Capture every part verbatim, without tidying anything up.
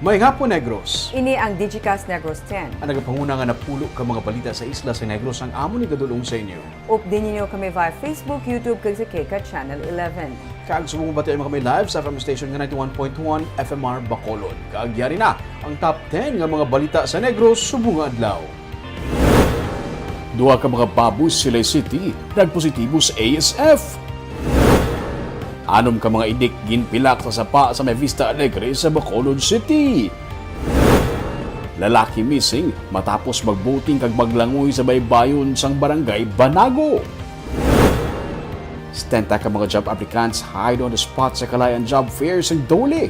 Maayong hapon, Negros. Ini ang Digicast Negros ten. Ang nagapanguna nga napulo ka mga balita sa isla sa Negros ang amo ni gadulong sa inyo. Updi ninyo kami via Facebook, YouTube, kag sa K C A T Channel eleven. Kag subong mabatian mo kami live sa F M station nga ninety-one point one F M R Bacolod. Kag yari na ang top ten nga mga balita sa Negros subong nga adlaw. Duha ka mga baboy sa Silay City nagpositibo sa A S F. Anom ka mga idik ginpilak sa sapa sa may Vista Alegre sa Bacolod City. Lalaki missing matapos magboating kag maglangoy sa baybayon sang barangay Banago. Setenta ka mga job applicants hide on the spot sa Kalayaan Job Fair sa Dole.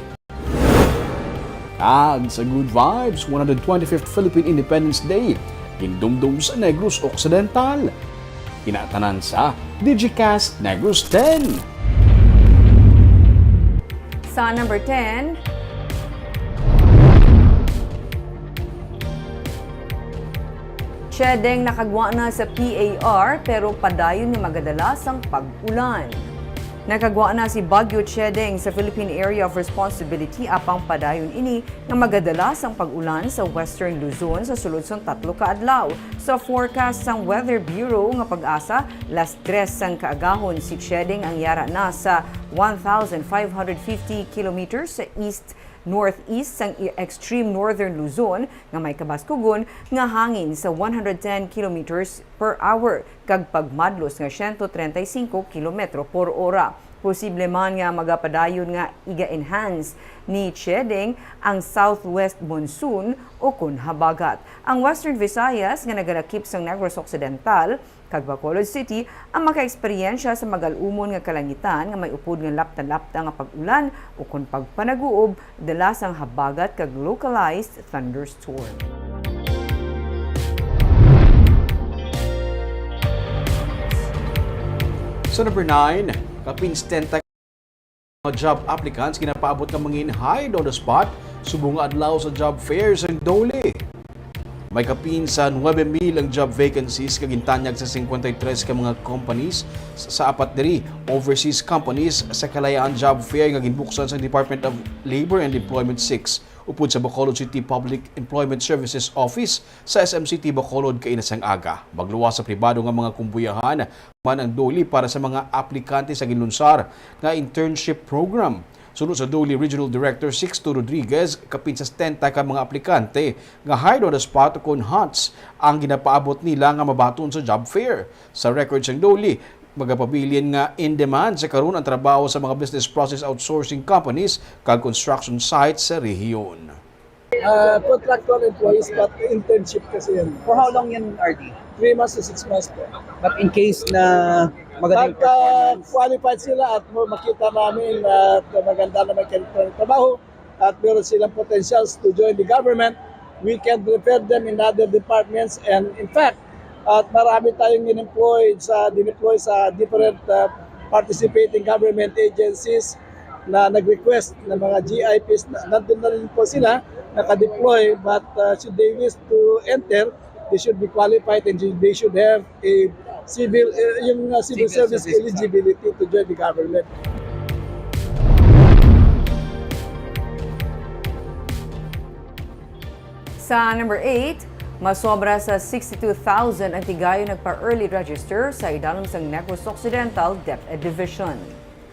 Kag sa Good Vibes, one hundred twenty-fifth Philippine Independence Day, gindumdum sa Negros Occidental. Kinatanan sa Digicast Negros ten. Sa number ten, Chedeng nakagwa na sa P A R pero padayon nga magadala sang pag-ulan. Nakagwa na si Bagyo Chedeng sa Philippine Area of Responsibility apang padayon ini nga magadala sang pag-ulan sa Western Luzon sa sulod sang tatlo ka adlaw. Sa forecast sang Weather Bureau nga PAGASA, las tres sang kaagahon si Chedeng ang yara na sa one thousand five hundred fifty kilometers sa east northeast sang i-, extreme northern Luzon nga may kabaskugon nga hangin sa one hundred ten kilometers per hour kag pagmadlos nga siyento treinta y cinco kilometro por ora. Posible man nga magapadayon nga iga-enhance ni Chedeng ang southwest monsoon o kon habagat. Ang Western Visayas nga nagalakip sang Negros Occidental kag Bacolod City ang makaeksperyensya sa magal-umon nga kalangitan nga may upod nga lapta-lapta nga pag-ulan ukon pagpanaguob dala sang habagat kag localized thunderstorm. Sa number nine, kapin setenta mga job applicants ginapaabot nga mangin-hide on the spot subong nga adlaw sa job fair sa Dole. May kapin sa nuebe mil ang job vacancies nga gintanyag sa cincuenta y tres ka mga companies sa, sa apat diri overseas companies sa Kalayaan Job Fair nga ginbuksan sa Department of Labor and Employment six upod sa Bacolod City Public Employment Services Office sa S M City Bacolod kaina sang aga. Magluwas sa pribado nga mga kumbuyahan man ang Dole para sa mga aplikante sa ginlunsar nga internship program. Suno sa Dole Regional Director Sixto Rodriguez, kapin sa setenta ka mga aplikante nga hired on the spot o kon HOTS ang ginapaabot nila nga mabaton sa job fair. Sa record sang Dole, magapabilin nga in demand sa karon ang trabaho sa mga business process outsourcing companies kag construction sites sa rehiyon. Uh, contractual employees, but internship kasi yan. For how long yun, R D? Three months to six months po. But in case na maganda yung Pag uh, performance, qualified sila at mo- makita namin na maganda naman kanilang trabaho at meron silang potentials to join the government, we can refer them in other departments. And in fact, at marami tayong in-employ sa, din-employ sa different uh, participating government agencies na nag-request ng mga G I Ps. Na, nandun na rin po sila naka-deploy, but uh, should they wish to enter, they should be qualified and they should have a civil, uh, yung uh, civil Civil service service eligibility to join the government. Sa number eight, masobra sa sixty-two thousand ang tigayon nagpa-early register sa idalom sang Negros Occidental DepEd Division.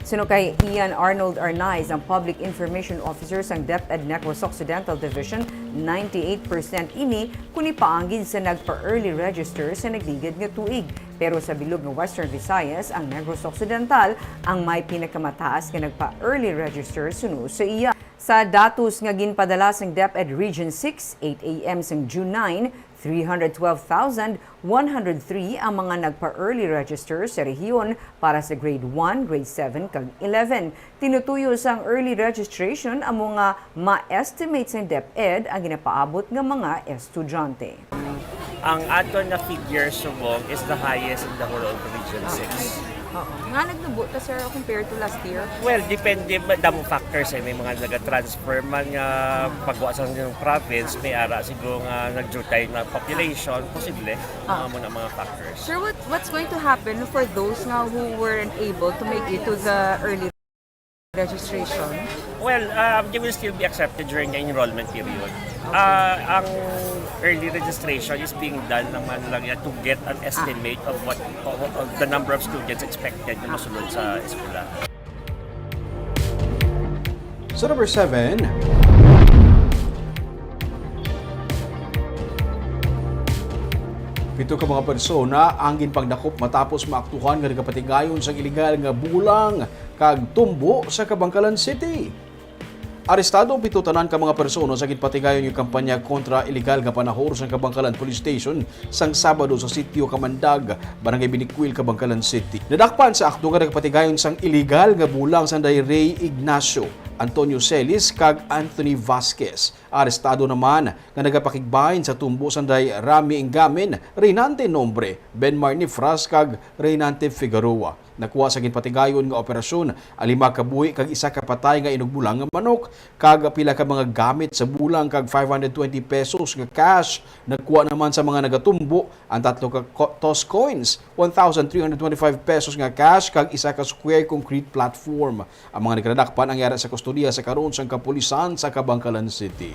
Suno kay Ian Arnold Arnaiz, ang Public Information Officer sang DepEd Negros Occidental Division, ninety-eight percent ini kung ipaangin sa nagpa-early register sa nagligad nga tuig. Pero sa bilog nga Western Visayas, ang Negros Occidental ang may pinakamataas nga nagpa-early register suno sa iya. Sa datos nga ginpadala sang DepEd Region six, eight A M sang June nine, three hundred twelve thousand one hundred three ang mga nagpa-early register sa rehiyon para sa grade one, grade seven, kag eleven. Tinutuyo sang early registration amo nga ma-estimate sang DepEd ang ginapaabot nga mga estudyante. Ang aton nga figure subong is the highest in the whole of Region six. Oo. Nga nagnubo ta, sir, compared to last year? Well, depende ba, damo factors eh. May mga nag-transfer man nga pagwa sa inyong province, may ara siguro nga nag-jutay na population, posible, mga mo na mga factors. Sir, what what's going to happen for those nga who weren't able to make it to the early Registration? Well, um, they will still be accepted during the enrollment period. Ah, ang early registration is being done naman lang yan to get an estimate of what, of, of the number of students expected na masulod sa eskwela. Sa number seven, pito ka mga persona ang ginpangdakop matapos maaktuhan nga nagapatigayon sang iligal nga bulang kag tumbo sa Kabankalan City. Arestado ang pito tanan ka mga persona sa ginpatigayon nga kampanya kontra iligal nga panahor sa Kabankalan Police Station sang Sabado sa Sitio Kamandag, Barangay Binicuil, Kabankalan City. Nadakpan sa akto nga nagpatigayon sang iligal nga bulang sanday Rey Ignacio, Antonio Celis, kag Anthony Vasquez. Arestado naman nga nagapakigbahin sa tumbo sanday Rami Ingamin, Reynante Nombre, Benmar Nifras, kag Reynante Figueroa. Nakuha sa ginpatigayon nga operasyon ang lima ka buhi kag isa ka patay nga inugbulang nga manok, kag pila ka mga gamit sa bulang kag five hundred twenty pesos nga cash. Nagkuha naman sa mga nagatumbo ang tatlo ka ko- toss coins, one thousand three hundred twenty-five pesos nga cash, kag isa ka square concrete platform. Ang mga nagradakpan ang yara sa kustodiya sa karon sang kapulisan sa Kabankalan City.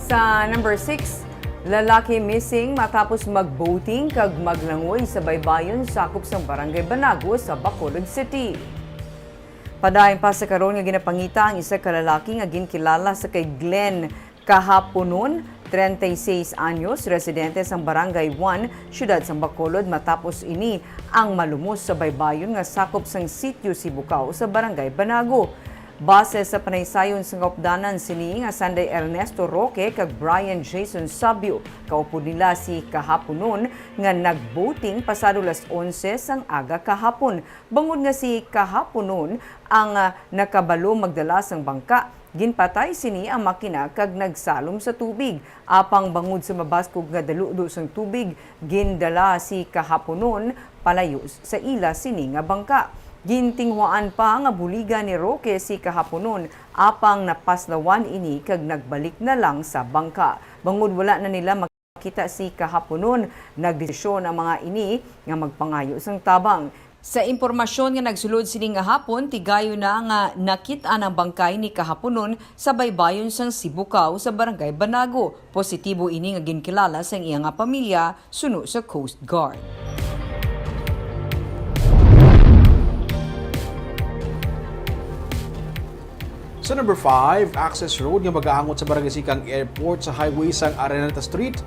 Sa number six, lalaki missing matapos mag-boating kag maglangoy sa baybayon sakop sang Barangay Banago sa Bacolod City. Padayon pa sa karon nga ginapangita ang isa ka lalaki nga ginkilala sa kay Glenn Kahapunon, treinta y seis anyos, residente sang Barangay one, siyudad sang Bacolod, matapos ini ang malumos sa baybayon nga sakop sang Sitio Sibukaw sa Barangay Banago. Base sa panaysayon sang kaupdanan sini nga sanday Ernesto Roque kag Brian Jason Sabio, kaupod nila si Kahapunon nga nag-boating pasado las onse sang aga kahapon. Bangod nga si Kahapunon ang, ah, nakabalo magdala sang bangka, ginpatay sini ang makina kag nagsalom sa tubig. Apang bangod sa mabaskog nga daludo sang tubig, gindala si Kahapunon palayo sa ila sini nga bangka. Gintinguhaan pa nga buligan ni Roque si Kahapunon, apang napaslawan ini kag nagbalik na lang sa bangka. Bangod wala na nila makita si Kahapunon, nagdesisyon ang mga ini nga magpangayo sang tabang. Sa impormasyon nga nagsulod sini nga hapon, tigayon na nga nakit-an ang bangkay ni Kahapunon sa baybayon sang Sibukaw sa Barangay Banago. Positibo ini nga ginkilala sang iya nga pamilya suno sa Coast Guard. Sa number five, access road nga magaangot sa Barangay Singkang Airport sa highway sang Araneta Street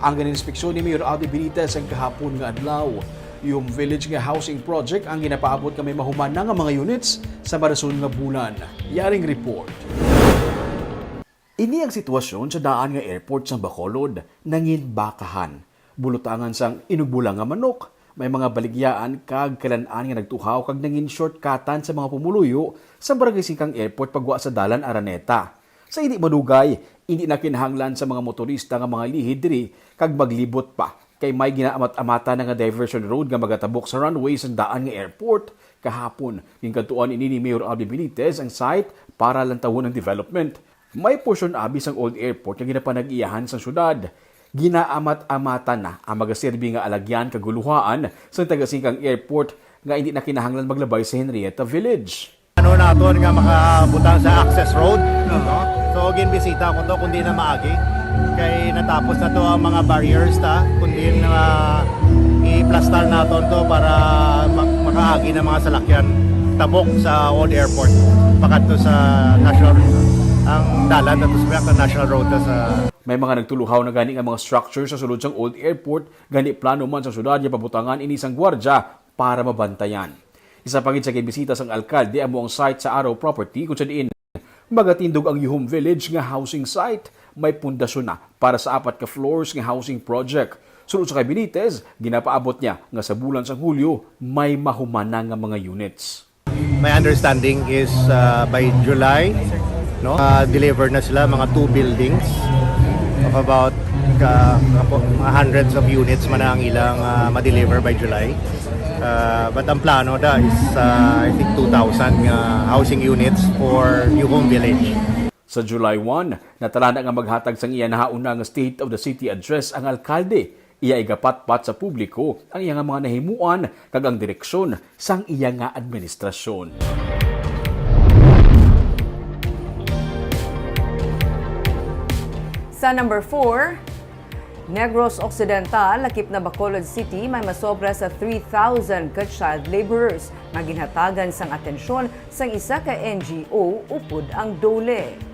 ang gin-inspeksyon ni Mayor Abby Benitez ang kahapon nga adlaw. Yung Village nga housing project ang ginapaabot nga may mahuman na nga mga units sa marason nga bulan. Yaring report. Ini ang sitwasyon sa daan nga airport sa Bacolod, nangin bakahan, bulutangan sang inugbulang nga manok, may mga baligyaan kag kalan-an nga nagtuhaw kag nangin shortcutan sa mga pumuluyo sa Barangay Singkang Airport pagwa sa Dalan Araneta. Sa hindi madugay, hindi na kinahanglan sa mga motorista nga mga lihid diri kag maglibot pa kay may ginaamat-amatan na nga diversion road nga magatabok sa runway sang daan nga airport. Kahapon, ginkadtuan ini ni Mayor Abby Benitez ang site para lantawon ang development. May porsyon abi sang old airport nga ginapanag-iyahan sang syudad. Ginaamat-amatan na ang magaserbi nga alagyan kag guluhaan sang taga-Singkang Airport nga indi na kinahanglan maglabay sa Henrietta Village. Ano naton nga makabutang sa access road, no? So ginbisita ko to kundi na maagi kay natapos na to ang mga barriers ta kundi na iplastar naton to para mak- makaagi ng mga salakyan tabok sa old airport pakadto sa national ang dalan nato sa national road ta sa May mga nagtuluhaw na gani nga mga structure sa sulod sang old airport, gani plano man sa syudad nga pabutangan ini sang gwardya para mabantayan. Isa pa gid sa ginbisita sang alkalde amo ang site sa Araw Property kung sa diin magatindog ang Yuhom Village nga housing site. May pundasyon na para sa apat ka floors nga housing project. Sulod sa kay Benitez, ginapaabot niya nga sa bulan sang Hulyo may mahuman na nga mga units. My understanding is uh, by July, no, uh, deliver na sila mga two buildings of about uh, mga hundreds of units man ang ilang uh, ma-deliver by July. Uh, but ang plano da is uh, I think two thousand nga housing units for Yuhom Village. Sa July one, natalana nga maghatag sang iya nahauna nga State of the City Address ang alkalde Iya igapatpat sa publiko ang iya nga mga nahimuan kag ang direksyon sang iya nga administrasyon. Sa number four, Negros Occidental, lakip na Bacolod City, may masobra sa three thousand ka child laborers nga ginhatagan sang atensyon sang isa ka N G O upod ang DOLE.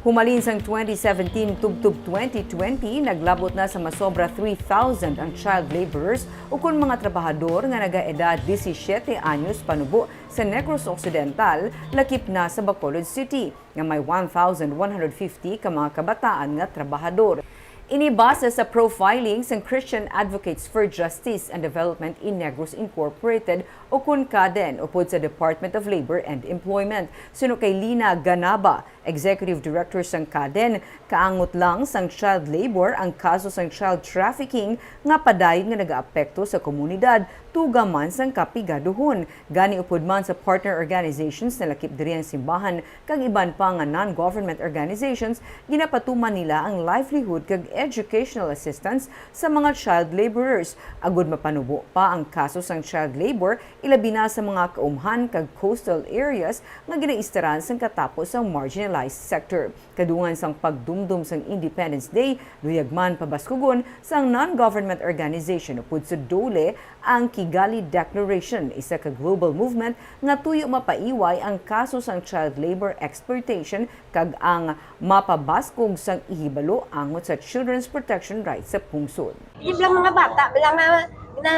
Humalin sang twenty seventeen tubtob twenty twenty, naglabot na sa masobra three thousand ang child laborers ukon mga trabahador nga nagaedad disisiete anyos panubo sa Negros Occidental, lakip na sa Bacolod City, nga may one thousand one hundred fifty ka mga kabataan nga trabahador. Ini base sa profiling sang Christian Advocates for Justice and Development in Negros Incorporated, ukon CADEN, upod sa Department of Labor and Employment. Suno kay Lina Ganaba, Executive Director sang CADEN, kaangot lang sang child labor ang kaso sang child trafficking nga padayon nga nagaapekto sa komunidad, tuga man sang kapigaduhon. Gani, upod man sa partner organizations nga lakip diri ang simbahan kag iban pa nga non-government organizations, ginapatuman nila ang livelihood kag educational assistance sa mga child laborers, agud mapanubo pa ang kaso sang child labor, ilabi na sa mga kaumhan kag coastal areas nga ginaistaran sang katapo sang marginalized sector. Kadungan sang pagdumdom sang Independence Day, luyag man pabaskugon sang non-government organization upod sa DOLE ang Kigali Declaration, isa ka global movement nga tuyo mapaiway ang kaso sang child labor exploitation kag ang mapabaskog sang ihibalo angot sa children's protection rights sa pungsod. Yung lang mga bata, wala nga na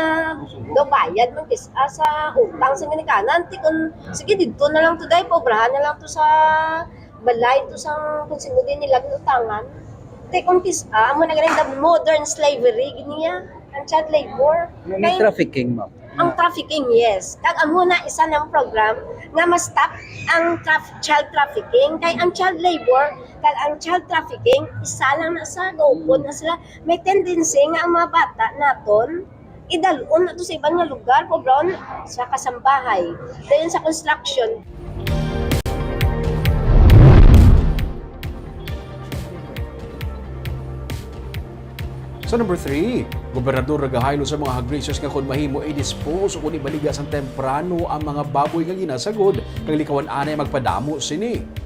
gabayad man kis-, ah, sa utang sa ginikanan. Ti kun, sige, didto na lang to, day, pobrahan na lang to sa balay, to sa kung sino din nila ginutangan. Ti kun kis-, ah, amo na ganin the modern slavery, giniya, ang child labor. Ano may Kay- trafficking, ma'am? Ang trafficking, yes. Kag amo na isa ng program nga ma-stop ang traf-, child trafficking. Kay ang child labor, kag ang child trafficking, isa lang na sa gaupod na sila. May tendency nga ang mga bata naton, idalon na to sa iban nga lugar, pobron, sa kasambahay. Dayon sa construction. Sa number three, gobernador nagahaylo sa mga hog raisers nga kon mahimo i-dispose o kon ibaligya sang temprano ang mga baboy nga ginasagod, kag likawan anay magpadamo sini.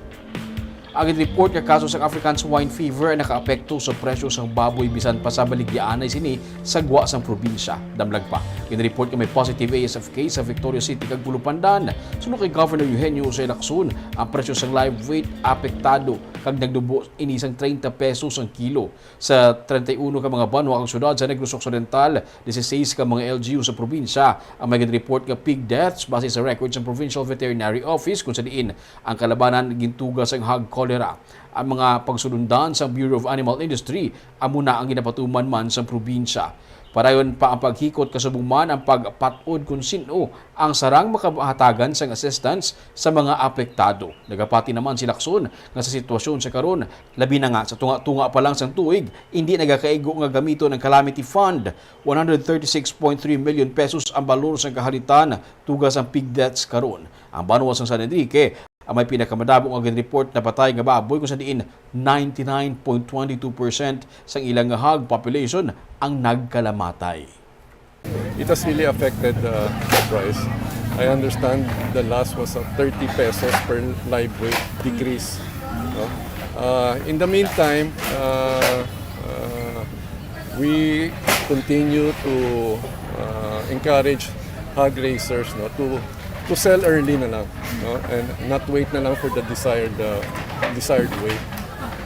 Ang report nga kaso sang African Swine Fever ang nakaapekto sa presyo sang baboy bisan pa sa baligyaanay sini sa gwa sang probinsya. Damlag pa, ginreport nga may positive A S F case sa Victoria City kag Pulupandan. Suno kay Governor Eugenio Jose Lacson, ang presyo sang live weight apektado kag nagnubo ini sang treinta pesos ang kilo. Sa treinta y uno ka mga banwa kag syudad sa Negros Occidental, dieciséis ka mga L G U sa probinsya ang may ginreport nga pig deaths base sa record sa Provincial Veterinary Office, kung sa diin ang kalabanan gintuga sang hog cholera. Ang mga pagsulundan sang Bureau of Animal Industry amo na ang ginapatuman man sang probinsya. Padayon pa ang paghikot, kasubong man ang pagpat-od kon sin-o ang sarang makahatagan sang assistance sa mga apektado. Nagapati naman si Lacson nga sa sitwasyon sa karon, labi na nga sa tunga-tunga pa lang sang tuig, indi nagakaigo nga gamiton ang Calamity Fund. One hundred thirty-six point three million pesos ang balor sang kahalitan tuga sang pig deaths karon. Ang banwa sang San Enrique ang may pinakamadamo nga ginreport na patay nga baboy, kung sa diin ninety-nine point twenty two percent sang ilang nga hog population ang nagkalamatay. It has really affected uh, the price. I understand the last was a thirty pesos per live weight decrease. No? Uh, in the meantime, uh, uh, we continue to uh, encourage hog raisers, no, to to sell early na lang, no, and not wait na lang for the desired uh, desired weight,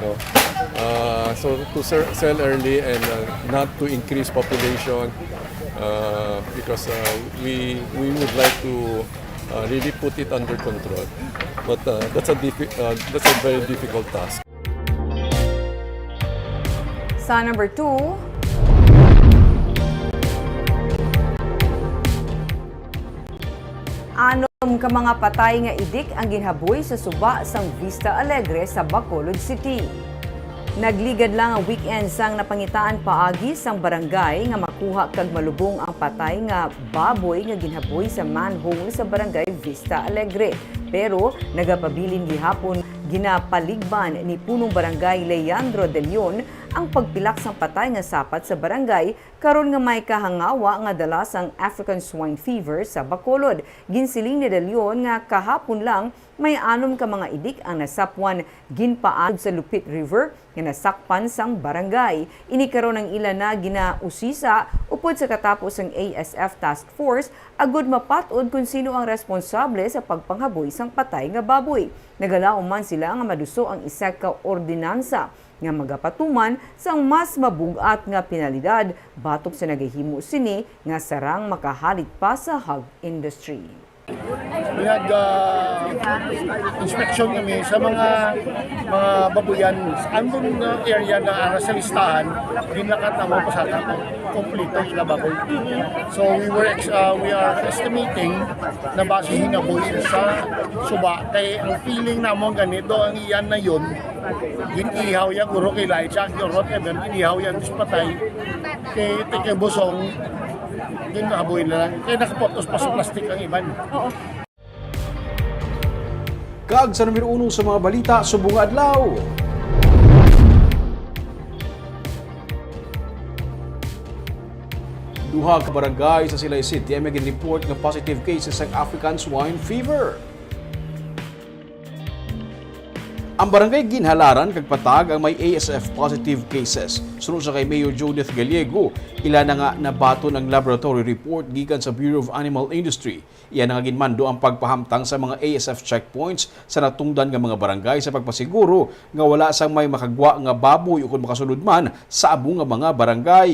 no. Uh, so to ser- sell early and uh, not to increase population uh, because uh, we we would like to uh, really put it under control, but uh, that's a diffi- uh, that's a very difficult task. Sa number two, anom ka mga patay nga idik ang ginhaboy sa suba sang Vista Alegre sa Bacolod City. Nagligad lang ang weekend sang napangitaan paagi sang barangay nga makuha kag malubong ang patay nga baboy nga ginhaboy sa manhole sa barangay Vista Alegre. Pero nagapabilin gihapon Ginapaligban ni Punong Barangay Leandro De Leon ang pagpilak sang patay nga sapat sa barangay karon nga may kahangawa nga dala sang African Swine Fever sa Bacolod. Ginsiling ni De Leon nga kahapon lang may anom ka mga idik ang nasapwan ginpaanod sa Lupit River nga nasakpan sang barangay. Ini karon ang ila na ginausisa upod sa katapo sang A S F Task Force agud mapat-od kon sino ang responsable sa pagpanghaboy sang patay nga baboy. Nagalaom man sila nga maduso ang isa ka ordinansa nga magapatuman sang mas mabug-at nga penalidad batok sa nagahimo sini nga sarang makahalit pa sa hog industry. Nag ah, inspection kami sa mga mga babuyan sa andun nga area na ara sa listahan, ginakat na mo pasaka kompleto ila baboy. So we were ex- ah, we are estimating na base hinaboy sa suba kay ang feeling namon ganito ang iyan na yun ginihaw ya guro kay Laisha or whatever ginihaw yan sa patay kay tikay busong ginaboy na lang kay nakapotos pa sa plastic ang iban. Kag sa numero uno sa mga balita subong nga adlaw. Duha ka barangay sa Silay City ang may gin-report nga positive cases sang African Swine Fever. Ang barangay Ginhalaran kag Patag ang may A S F positive cases. Suno sa kay Mayor Judith Gallego, ila na nga nabaton ang laboratory report gikan sa Bureau of Animal Industry. Iya na nga ginmando ang pagpahamtang sa mga A S F checkpoints sa natungdan nga mga barangay sa pagpasiguro nga wala sang may makagwa nga baboy ukon makasulod man sa amo nga mga barangay.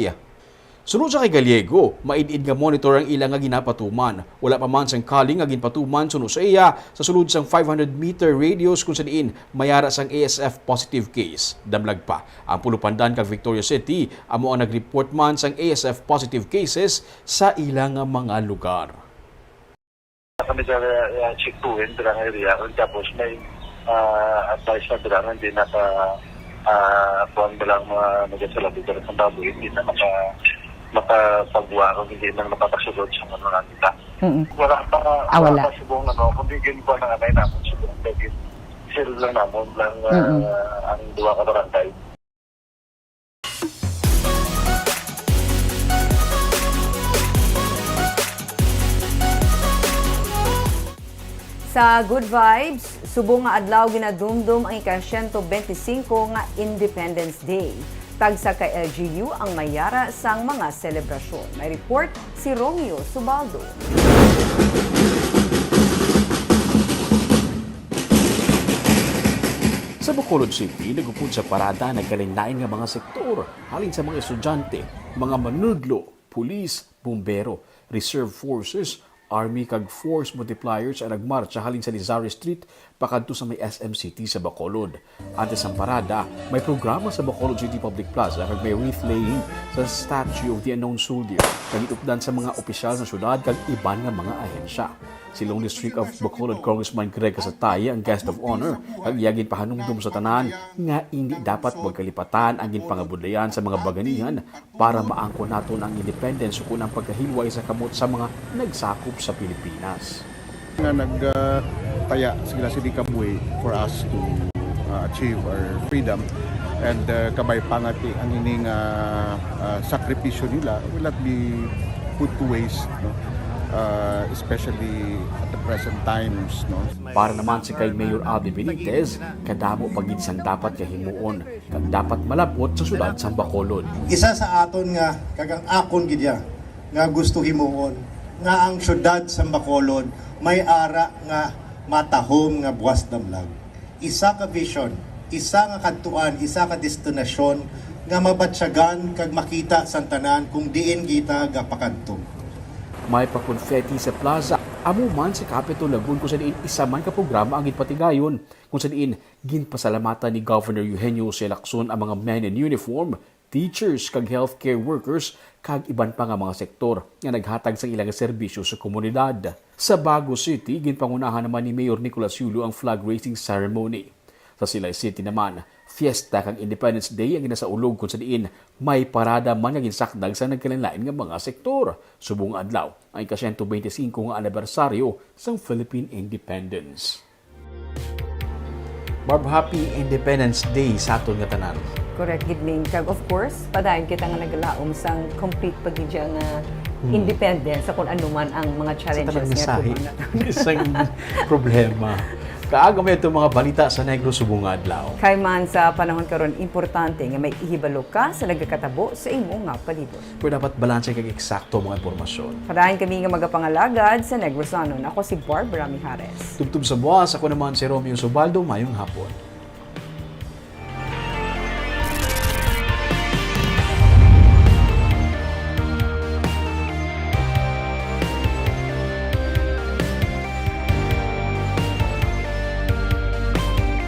Suno sa kay Gallego, maid-id nga monitor ang ila nga ginapatuman. Wala pa man sang kali nga ginpatuman suno sa iya sa sulod sang five hundred meter radius kung sa diin may ara sang A S F positive case. Damlag pa, ang Pulupandan kag Victoria City amo ang nag-report man sang A S F positive cases sa ila nga mga lugar. Kami sa uh, check-in dira nga area, tapos may uh, advice na dira nga hindi naka uh, kuan ba lang mga nagasalabot dira sa baboy, hindi na maka makapagwa kung hindi na makakasulod sa mga nangangita. Mm. Wala pa Ah, wala. Wala pa subong ano, kung di gin kuan ang anay namin subong daging sila lang namin lang uh, Mm-mm. Ang duha ka barangay. Sa Good Vibes, subong nga adlaw ginadumdom ang ika-siyento benti singko nga Independence Day. Tagsa ka L G U ang may ara sang mga selebrasyon. May report si Romeo Subaldo. Sa Bacolod City, nagupod sa parada nagkalain-lain nga mga sektor, halin sa mga estudyante, mga manudlo, pulis, bumbero, reserve forces, army kag force multipliers ang nagmarcha halin sa Lizares Street pakadto sa may S M City sa Bacolod. Antes ang parada, may programa sa Bacolod City Public Plaza kag may wreath laying sa Statue of the Unknown Soldier kag gitupdan sa mga opisyal sa syudad kag iban nga mga ahensya. Si Long District of Bacolod Congressman Greg Casatay ang guest of honor kag iya ginpahanumdom sa tanan nga indi dapat magkalipatan ang ginpangabudlayan sa mga baganihan para maangkon naton ang independence ukon ang pagkahilway sa kamot sa mga nagsakop sa Pilipinas. Nga nagtaya sila sini kabuhi for us to uh, achieve our freedom and uh, kabay pa nga ti ang ining uh, uh, sakripisyo nila will not be put to waste, no? Uh, especially at the present times, no? Para naman si kay Mayor Abby Benitez, kadamo pa gid sang dapat nga himuon kag dapat malab-ot sa syudad sang Bacolod. Isa sa aton nga kag ang akon gid ya nga gusto himuon nga ang syudad sa Bacolod may ara nga matahom nga buwas damlag. Isa ka vision, isa nga kadtuan, isa ka destinasyon nga mabatyagan kag makita sang tanan kung diin kita gapakadto. May pa-confetti sa plaza, amo man sa Capitol Lagoon kung sa diin isa man ka programa ang ginpatigayon, kung sa diin ginpasalamatan ni Governor Eugenio Jose Lacson ang mga men in uniform, teachers kag healthcare workers kag iban pa nga mga sektor nga naghatag sang ilang serbisyo sa komunidad. Sa Bago City, ginpangunahan naman ni Mayor Nicolas Yulo ang flag raising ceremony. Sa Silay City naman, fiesta kag Independence Day ang ginasaulog kung sa diin may parada man nga ginsakdag sa nagkalainlain nga mga sektor. Subong nga adlaw ang ika-siyento benti singko nga anibersaryo sang Philippine Independence. Barb, happy Independence Day sa aton nga tanan. Correct gid, Ming. Kag of course, padayon kita nga nagalaom sang complete pa gid siya nga Hmm. independence sa kung ano man ang mga Sa challenges tanan nga nga sahi, tubang naton. isang problema. Kaaga may itong mga balita sa Negros subong nga adlaw. Kay man sa panahon karon, importante nga may ihibalo ka sa nagakatabo sa imo nga palibot. Pero dapat balanse kag eksakto ang mga impormasyon. Padayon kami nga magapangalagad sa Negrosanon. Ako si Barbara Mijares. Tubtob sa buwas, ako naman si Romeo Subaldo. Mayong hapon.